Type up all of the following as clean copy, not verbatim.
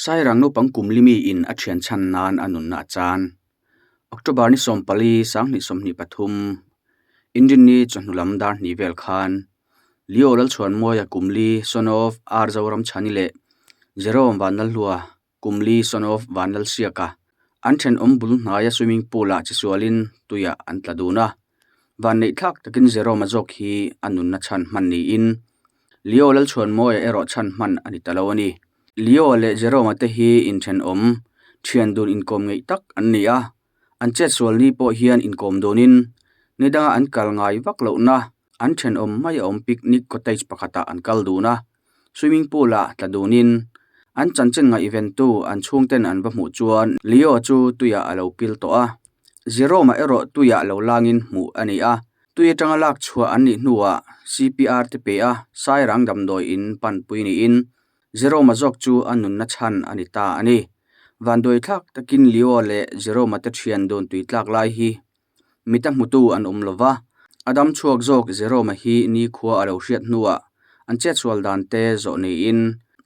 Sairang naupang kum limi in a thian chhan nan a nunna a chan. October ni 14, 2023, Inrinni chawhnu lam dar hnih vel khan Leo Lalchhuanmawia kum li son of R Zoramchhani leh Jerome Vanlalhlua kum li son of Vanlalsiaka an thenawm bul hnaia swimming pool ah chisualin tuiah an tla dun a. Vanneih thlak takin Jerome-a zawk hi a nunna chhan hman niin Leo Lalchhuanmawia erawh chhan hman a ni ta lo a ni. Leo leh Jerome-a te hi inthenawm, thian dun inkawm ngeih tak an ni a, an chetsual ni pawh hian inkawm dunin ni danga an kal ngai vak lohna an thenawm mai a awm picnic cottage pakhatah an kal dun a, swimming pool ah tla dunin an chanchin ngaihventu an chhungten an va hmuh chuan Leo chu tuiah a lo pil tawh a, Jerome-a erawh tuiah lo langin hmuh a ni a, tui atanga lak chhuah an nih hnuah C_P_R te pe a, Sairang damdawi in panpui niin Jerome-a zawk chu a nunna chhan a ni ta a ni. Vanduai thlak takin Leo leh Jerome-a te thian dun tui tlak lai hi mita hmutu an awm lo va, a dam chhuak zawk Jerome-a hi nikhua a lo hriat hnuah an chetsual dan te zawh niin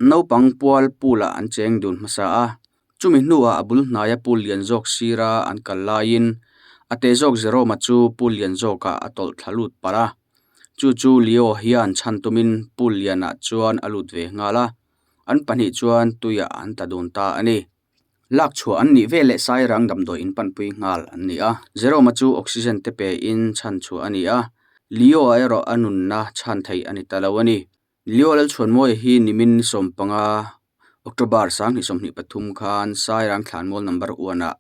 naupang pual pool-ah an cheng dun hmasa a, chumi hnuah a bul hnaia pool lian zawk sira an kal laiin a te zawk Jerome-a chu pool lian zawkah a tawlh thla lut palh a, chu chu Leo hian chhan tumin pool lianah chuan a lut ve nghal a, an pahnih chuan tuiah an tla dun ta a ni. Lak chhuah an nih veleh Sairang damdawi in panpui nghal an ni a, Jerome-a chu oxygen te pe in chhan chhuah a ni a, Leo-a erawh a nunna chhan theih a ni ta lo a ni. Leo Lalchhuanmawia hi nimin ni 15, October 2023 khan Sairang thlanmual number one-ah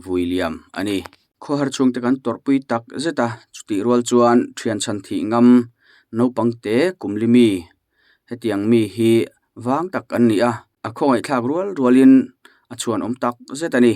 vui liam a ni. Khawhar chhungte kan tawrhpui tak zet a, chutih rual chuan thian chhan thih ngam naupang te kum li mi hetiang mi hi vang tak an ni a, a khawngaihthlak rual rualin a chhuanawm tak zet a ni.